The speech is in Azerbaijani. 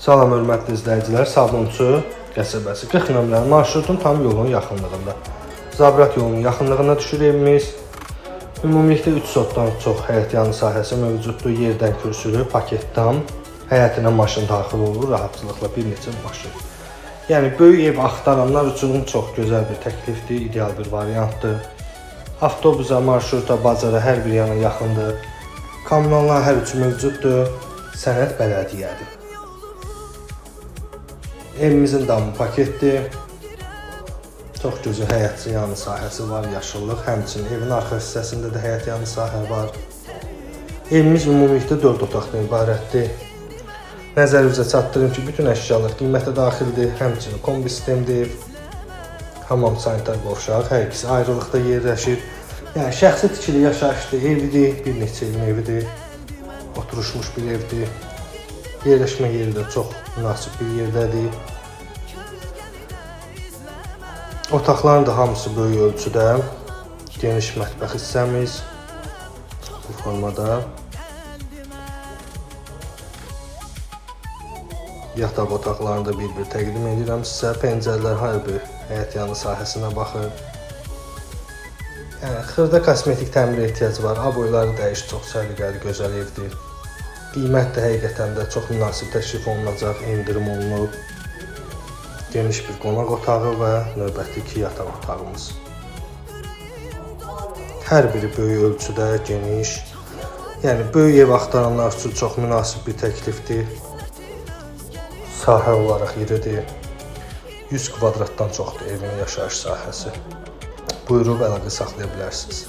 Salam hörmətli izləyicilər, Sabunçu qəsəbəsi 40 nömrəli marşrutun tam yolunun yaxınlığında. Zabrat yolunun yaxınlığına düşür evimiz. Ümumilikdə 3 sotdan çox həyət yanı sahəsi mövcuddur. Yerdən kürsülü, paket dam. Həyətinə maşın daxil olur, rahatçılıqla bir neçə maşın. Yəni böyük ev axtaranlar üçün çox gözəl bir təklifdir, ideal bir variantdır. Avtobusa, marşruta, bazara hər bir yana yaxındır. Kommunallar hər üçü mövcuddur. Sənəd bələdiyyədir. Evimizin damı paketdir. Çox gözəl həyət yanı sahəsi var, yaşıllıq. Həmçinin evin arxa hissəsində də həyət yanı sahə var. Evimiz ümumilikdə 4 otaqdan ibarətdir. Nəzərinizə çatdırım ki, bütün əşyalar qiymətə daxildir. Həmçinin kombi sistemdir. Hamam sanitar qovşaq, hər ikisi ayrılıqda yerləşir. Yəni şəxsi tikili yaşayışlı evdir, bir neçə ilin evidir. Oturuşmuş bir evdir. Yerləşmə yeri də çox münasib bir yerdədir. Otaqların da hamısı böyük ölçüdə. Geniş mətbəx hissəmiz bu formada. Yataq otaqlarını da bir-bir təqdim edirəm sizə. Pəncərələr hər bir həyət yanı sahəsinə baxır. Yəni xırda kosmetik təmir ehtiyacı var. Aboyları dəyiş, çox səliqəli, gözəl evdir. Qiymət də həqiqətən də çox münasib təklif olunacaq, endirim olunub. Geniş bir qonaq otağı və növbəti iki yataq otağımız. Hər biri böyük ölçüdə, geniş. Yəni böyük ev axtaranlar üçün çox münasib bir təklifdir. Sahə olaraq iridir. 100 kvadratdan çoxdur evin yaşayış sahəsi. Buyurub əlaqə saxlaya bilərsiniz.